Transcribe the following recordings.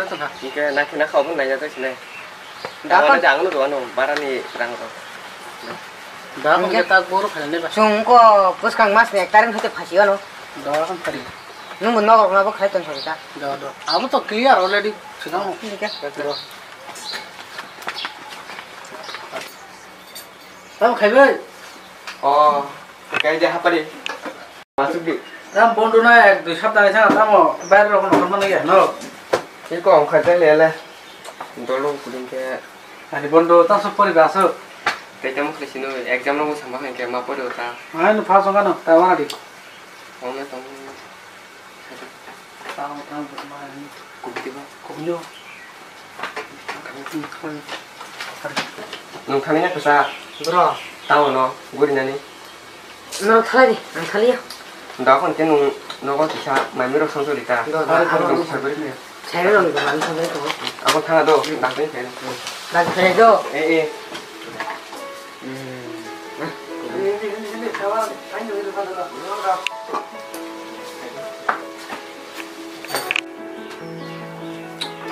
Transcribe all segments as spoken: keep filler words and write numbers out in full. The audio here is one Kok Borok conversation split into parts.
ler tongkha. Hingke nakhe nakha obo naina tong sinai. Da Tangmani kon- da ang no rwano barani rang rok. Da kon Hingke- ke tak boro khaina neba. Chwng ko bwskang mas ni ek tarik hwte phasi ano. Da kon phari. Nwng bo nok rok nabo khai tong sori ta. Da da. Abo to clear already. Sinang. Hingke. Da. Tamo khaibai? O, kai de hapari. Masuk di. Tam bondo na ek dui sapta ni thang tamo bayar rok no hon mano ya no. Iko ang khai le le. Dolo kuding ke. Ani bondo ta so pori ba so. Kai tamo khri sino exam rok sama khai ke ma pori ota. Ai no phas ka no ta wana di. Ome tong. Tamo tamo ma ni. Kubiti ba. Kubino. Nwng thangwi na kwsa? Bro. Tamo no, gurinani? Norok thalai di, ang thaliya. Da kon ke nwng nogo kisa maimi rok song choli ta. Do, do, Ang abo song sa guri khe. Sai rok do, ang thangwi tongo. Abo thanga do, da khe khe. Da khe do. Eh, eh. Hmm.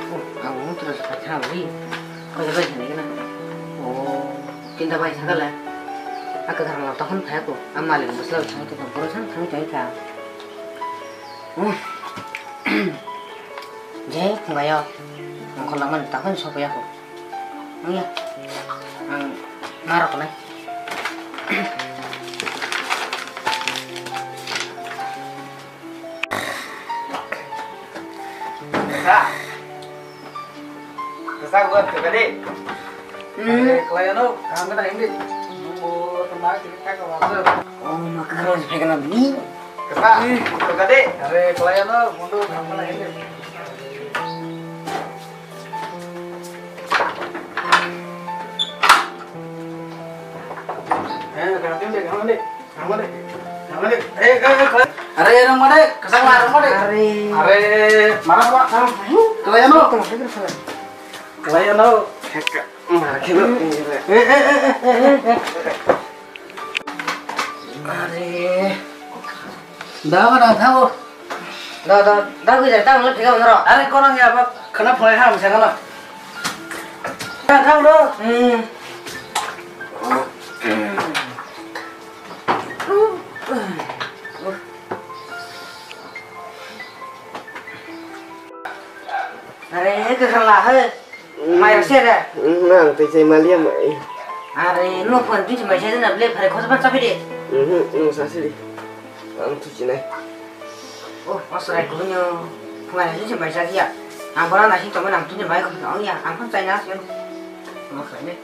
Oh, ang wng tro sa kha ri. Koi bai thani gana. Oh, tinta bai sa kala. Aka garang la tokon phai ko. Ang malik bwsla thang to boro sang thang to kha. Oh. Je phungayo mokol langmani takhon sopya ko. Ang ya. Ang narok nai. Sa. Sa gua tu kade. Hmm. Kelayan no, kamu kena ini. Nunggu teman kita ke waktu. Oh, makan harus pegang ni. Kesa, kesa de. Are, kelayan lo, mundur, kamu lah ini. Eh, ganti deh, kamu deh. Kamu deh. Kamu deh. Eh, eh, eh, kelayan. Are, orang mana? Kesang lah, orang mana? Are. Are, mana, Pak? Kelayan lo. Kelayan lo. Mar khe no. Are. Da ba da thago. Da da da gwi da tang le phega unro. Are korang ya ba khana phai ham sa kana. Da thang do. Hmm. Are ke khala he. Mai rok se re. Nang tei chai malia mai. Are no phone twi mai sai na ble phare khos ban chapi de. Mhm, nung sa sidi. Ang tu chinai. Oh, osrai ko nyo. Phai ni mai sa ya. Ang bora na si to nang tu mai ko ang ya. Ang phone chai na si. Mo khai ne.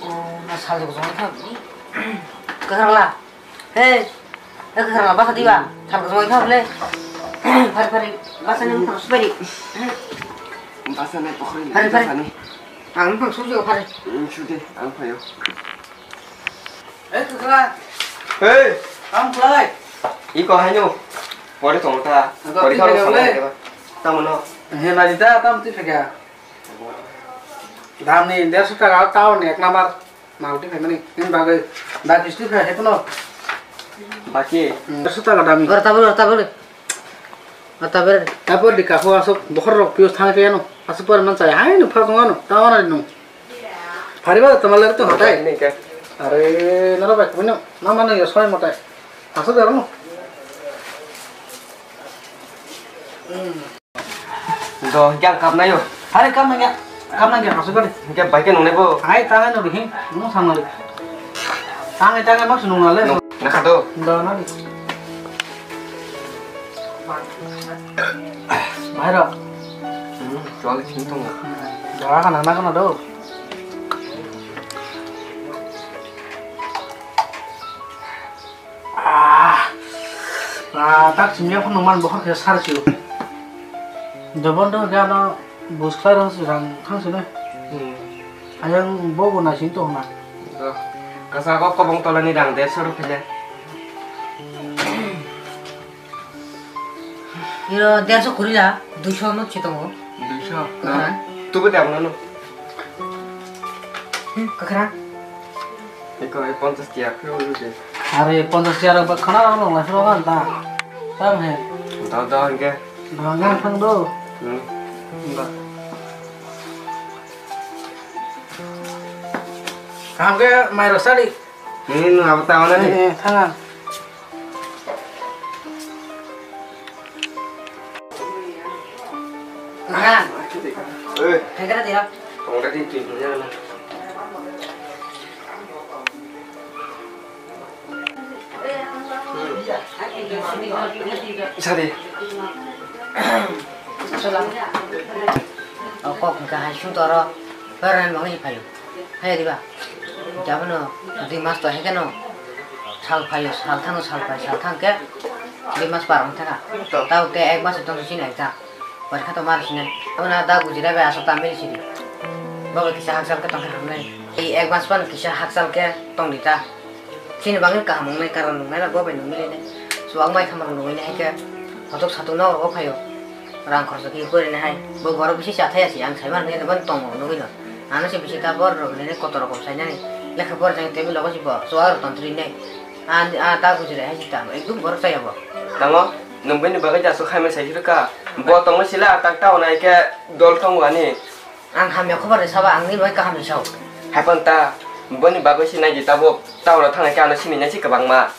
Oh, na sal ko jong kha. Kakarla. Hey. Eh, kakarla, basa diba? Sal ko jong kha le. Phari, phari. Basa ni mo supari. Basa ni pokhri ni. Phari, phari. Basa ni. Ang phang sujo phari. Hmm, sude, ang phayo. Eh, kakarla. Hey. Ang khlai. Iko haino. Pori tong ta. Pori kha le. Tamo no. He mari ta, tam ti phega. Dam ni derso taka, town ni ek number. Mal twi phaimani, nini bagwi da kisti phai hai phano. Baki? Hmm, sota ga dami. Gor tabul, gor tabul. Gor tabul. Tabul di kahu asuk bokhor rok pius thang kaya no. Asuk por man chai hai no phak ngano, ta wana no. Phari ba tama ler to hotai. Ini ke. Are, nara bai kumino. Mama no yo soi motai. Asuk gar no. Hmm. Do, hingke ang kapnai o. Are kapnai ya, kapnai ya, kasu kari. Hingke bai ke nungnai bo. Ai, tangai no rihi, no samari. Tangai, tangai, mak sunung nale. Nung, nakha do. Do, nari. Bahai rok. Hmm, chol, sini tong. Jaga kana, nakha na do. Ah, ah, tak sini aku nungman bohor ke sar siu. Dobon do gano bus khlai rang thang sini. Hmm. Ayang bobo na sini to na. Do. Kasa ko kobong tolani rang de soro phele. Iro derso khuri la, duiso no chitongo. Duiso? Ah. Tubu de abono no? Hmm, kakhra. Eko, e ponchas tiya khe ulu de. Are ponchas tiya rok ba khana rok nang lai phro gan ta. Tam he. Do, do, hingke. Do, ngang thang do. Hmm. Do. Kaham khe mai rok sadi. Nini nwng abo tamo nani? Eh, eh, thang ang. Kakhra. Eh. Thang khe na tira. Tong khe twi twi nung ya na. Sadi. Salam. O kok hingka hai sung toro. Baran mangi phayo. Hai diba? Jabono dui mas to hekeno sal phayo, sal thango, sal phai, sal thang khe dui mas par wng thangkha. Tao te ek mas tong sini ekta. Porikha to mar sini. Abona da gujira bai asok ta mili sidi. Bo bai kisa hakchal khe tong khe hamnai. Ei ek mas pan kisa hakchal khe tong di ta. Chini bagwi kaham wngnai karon nungnai na bo bai nung mili nai. Chuwak mai thamrok nungwi nai khe hotok satok no o phayo. Rang khoroksa khe pori nai hai. Bo borok bisi cha thaya si ang sai man nai ban tong nugwi no. Ano se bisi ta bor rok nai kotor rokom sai nai. Lekha pori jang table logo si bo chuwak rok ton tri nai. A, a ta gujire hai si ta ekdum borok chaya bo. Tamo nung bini bagwi ja su khaimai sai sirka. Bo tongwi sila tak ta onai khe dol tongo ani. Ang hamya khobor ni sabo, ang ni bai kaham ni sao. Hai phano ta, boni bagwi se nai di tabuk, town o thangna khe ano sini nai se kwbangma.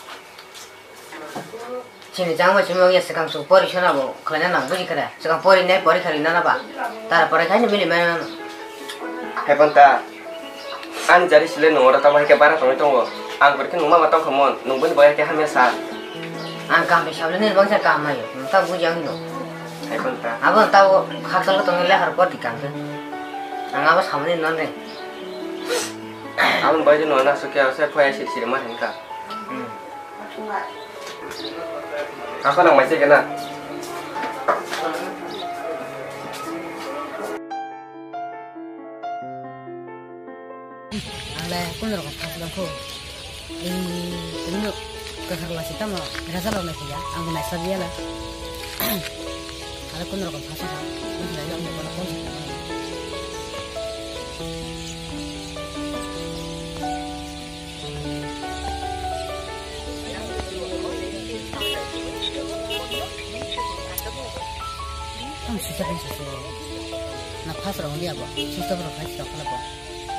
Chini jang bai simi wngya swkang chwng pori sona bo khlaina nang buji khe de. Swkang pori nai pori kha rinana ba. Tara pori khaini bini mano. Hai phano ta, ani jari sile nung oro tamo hai khe bara tongwi tongo. Ang pori khe nung mama tong kha mon, nung boni bai khe hamya sa. Ang kaham ni sabo le nini bangsa kaham mayo. Nung ta buji ang no. Hai phano ta. Abo ta o khakchal ko tongwi lekhar por di kaham khe. Ang abo samani non de. Aboni bai no na sukya se phaya sir sir ma hin kha. Hmm. Apa nang mai se kena? Ang le kun rok thas dong kho. Ini ini kakhar la sitamo rasa lo na kiya. Ang na sabiya la. Ang le kun rok thas dong. Ini la yo ko na kon. Ang sisa kan sisa. Na phas rong dia bo. Sisa bo khai sisa kala bo.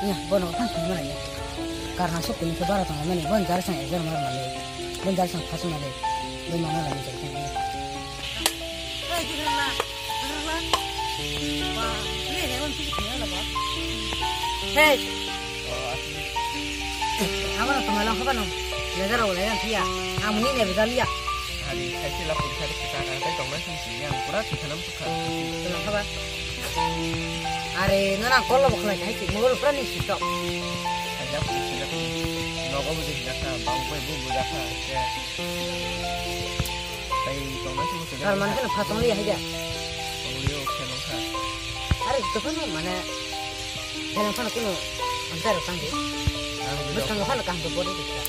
Ya, bo no phas ma ya. Karna suk ni bara tong mani bon jar sang ejar mar male. Bon jar sang phas male. Bon mana la ni jar sang. Hey. Amo no tongmai lang khoba no. Lejar wala yang thia. Amo ni ne bejal ya. Hari khai se la puri khai se ta kai tong na sini yang pura thikhanam thikha. Tongmai khoba. Are no na kolo bokhlai khai se mo pura ni sitok. Aja puri se la puri. Nogo bujai jakha, bang bai bu bujakha. Tei tongna se muchung. Tar man kheno pha tong liya haida. Tong liya o khe nang kha. Are to phano mane phano phano kuno amsa ro tang de. Ang bwskango phano kaham to bori de kha.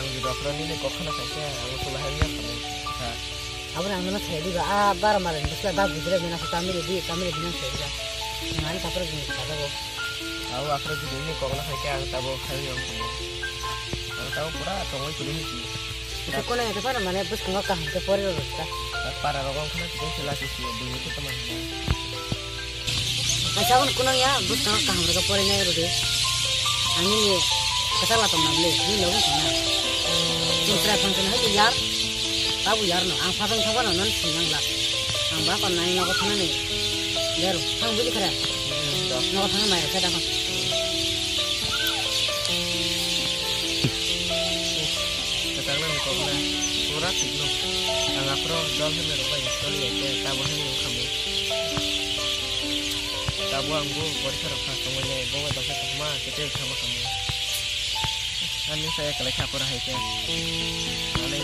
Ang bwskango nini kok khana khai khe ang to lahai ya phano kha. Abo ang no sai di ba a bara mara ni bwsla ba gujra mina sa tamire di tamire di nang sai di ba. Nang ani kapra gini kha ba. Abo aphuru jodi nini kokno hai khe ang tabuk khaui rw thangwi. Ang tabuk pura tongwi kwrwi hai khe. Kisa kono ya phano mane bwskango kaham khe pori rw rwkha. Para rogo wngkhana kisa kisa lasi sio buini khe tamo hwnwi. Kaisa abono kono ya bwskango kaham rwkha porinai rwdi. Ang nini kwchak la tongna bwle nini logi tongna. Chwng chwrai phang chwng hai yar. Tabuk yar no ang phasang thangba no non sini ang lak. Ang ba kon nai nogo thangnani. Yar thang buji khara. Nogo thang mai khe da kon. Kwchangna ni kokna pura thikno. Ang aphuru dol hwnwi rwbai toli ya khe tabo hwnwi wngkhamu. Tabo ang bo porikha rok kha tongmani bo bai baksa kokma kete thangma khamu. Ani saya kalai kha pura hai khe. Ani